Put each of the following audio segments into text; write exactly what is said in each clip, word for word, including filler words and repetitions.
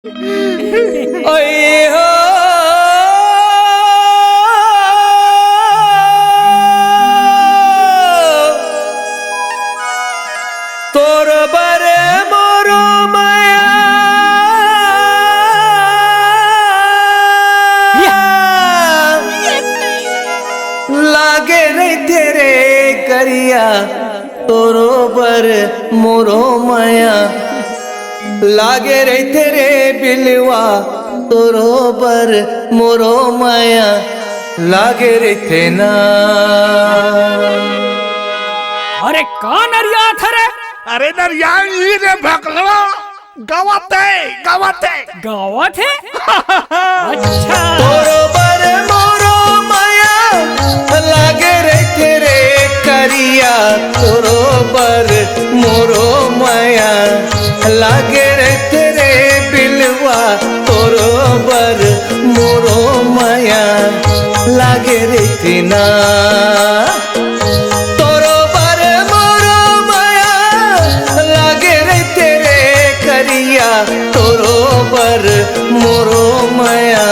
ओए हो, तोर बर मोरो मया लागे रहिथे रे करिया, तोरो बर मोरो मया लागे रहिथे रे बिलवा, तोरो बर मोरो मया लागे रहिथे ना। अरे का नरियात हरे? अरे नरिया ई रे भकलवा, गावत हे, गावत हे। गावत हे? अच्छा। तोरो बर मोरो मया लागे रहिथे रे करिया, तोरो बर मोरो मया लागे रहिथे रे बिलवा, तोरो बर मोरो मया लागे रहिथे ना। तोरो बर मोरो मया लागे रहिथे रे करिया, तोरो बर मोरो मया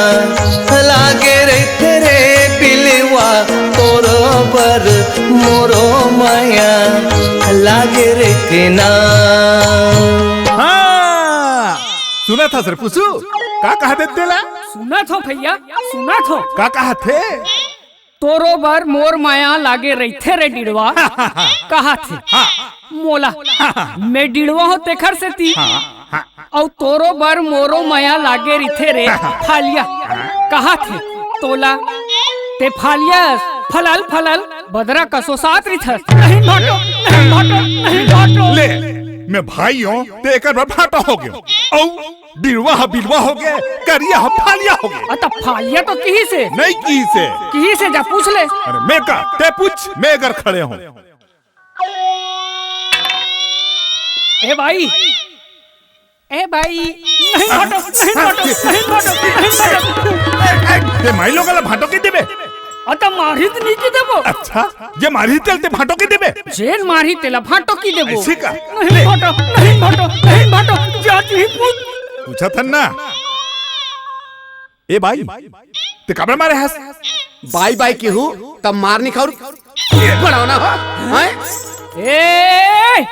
लागे रहिथे रे बिलवा, तोरो बर मोरो मया लागे रहिथे ना। हाँ, सुनत हस रे पुसू, का कहत हे तेला? सुनत हों भैया, सुनत हों। का कहत हे? तोरो बर मोर मया लागे रहिथे रे डिड़वा, कहत हे। हाँ। मोला, हाँ। मैं डिड़वा हों तेखर सेती। हाँ, हाँ। अउ तोरो बर मोरो मया लागे रहिथे रे फालिया, कहत हे। तोला ते फालिया फलल फलल बदरा कस ओसात रहिथस। नहीं भाटो, नहीं भाटो, नहीं भाटो। ले, मैं भाई हों, ते एकर बर भाटा हो गेंव। अउ बिलवा ह बिलवा हो गे, करिया ह फालिया हो गे। अ, त फालिया तो किहिस हे। नहीं किहिस हे। किहिस हे, जा पूछ ले। अरे मैं का, ते पूछ, मैं एकर खड़े हों। ए भाई, ए भाई, नहीं भाटो, नहीं भाटो, नहीं भाटो, नहीं भाटो। ए, ए, ते माई लोग ला भाटो के देबे? अ, त मारही त नहीं के देबो। अच्छा, जे मारही तेला ते भाटो के देबे? जेन मारही तेला भाटो के देबो। ऐसे का? नहीं भाटो, नहीं भाटो, नहीं भाटो, जा तुही पूछ। पूछत हन ना। ए बाई, ते काबर मारे हस? बाई बाई किहूं, तब मार निखारू। बड़ावना हो, हैं? ए,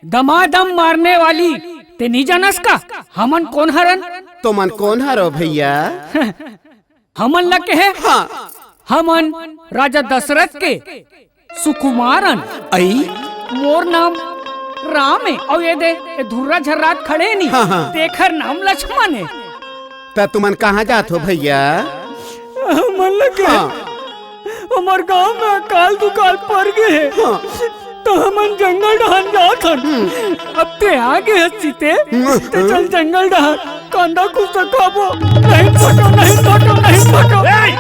दमादम मारने वाली, ते नहीं जानस का? हमन कोन हरन? तुमन कोन हरो भैया? हमन ला कहे? हाँ। हमन राजा दशरथ के सुकुमार अन। अई? मोर नाम राम हे, अउ ये दे, ये धुर्रा झर्रात खड़े नी, हाँ, हाँ। तेखर नाम लक्ष्मण हे। त तुमन कहाँ जात हो भैया? हमन ला कहे? हाँ। हमर गांव में अकाल दुकाल पर गे हे। हाँ। त हमन जंगल डहन जात हन। हम्म। अब ते आ गे हस सीते, हम्म। त चल जंगल डहन, कांदा कुछ तो खाबो। नहीं भाटो, नहीं भाटो, नहीं भाटो। ए,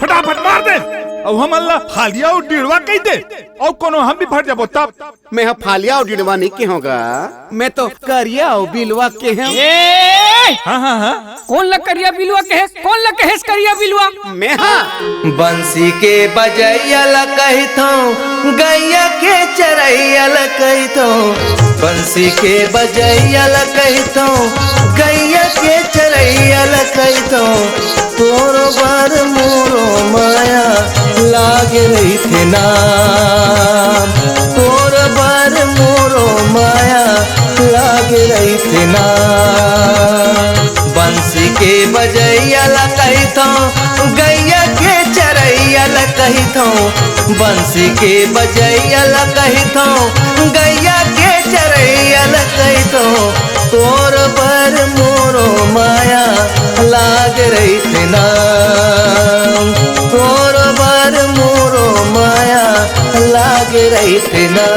फटाफट मार दे। अउ हमन ला फालिया अउ डिड़वा कहि दे। अउ कोनो हम भी फट जाबो तब। मैं ह फालिया अउ डिड़वा नहीं केहों गा। मैं तो करिया अउ बिलवा केहेंव। ए! हाँ, हाँ, हाँ। कोन ला करिया बिलवा कहेस? कोन ला कहेस करिया बिलवा? मैं हा। बंसी के बजइया ला कहिथंव, गइया के चरइया ला कहिथंव। बंसी के बजइया ला कहिथंव, गइया के चरइया ला कहिथंव। तोर बर मोरो मया लागे रहिथे ना, तोर बर मोरो मया लागे रहिथे ना। बंसी के बजइया ला कहिथंव, गइया के चरइया ला कहिथंव। बंसी के बजइया ला कहिथंव, गइया के चरइया ला कहिथंव। तोर बर मोरो मया लागे रहिथे ना, तोर बर मोरो मया लागे रहिथे ना।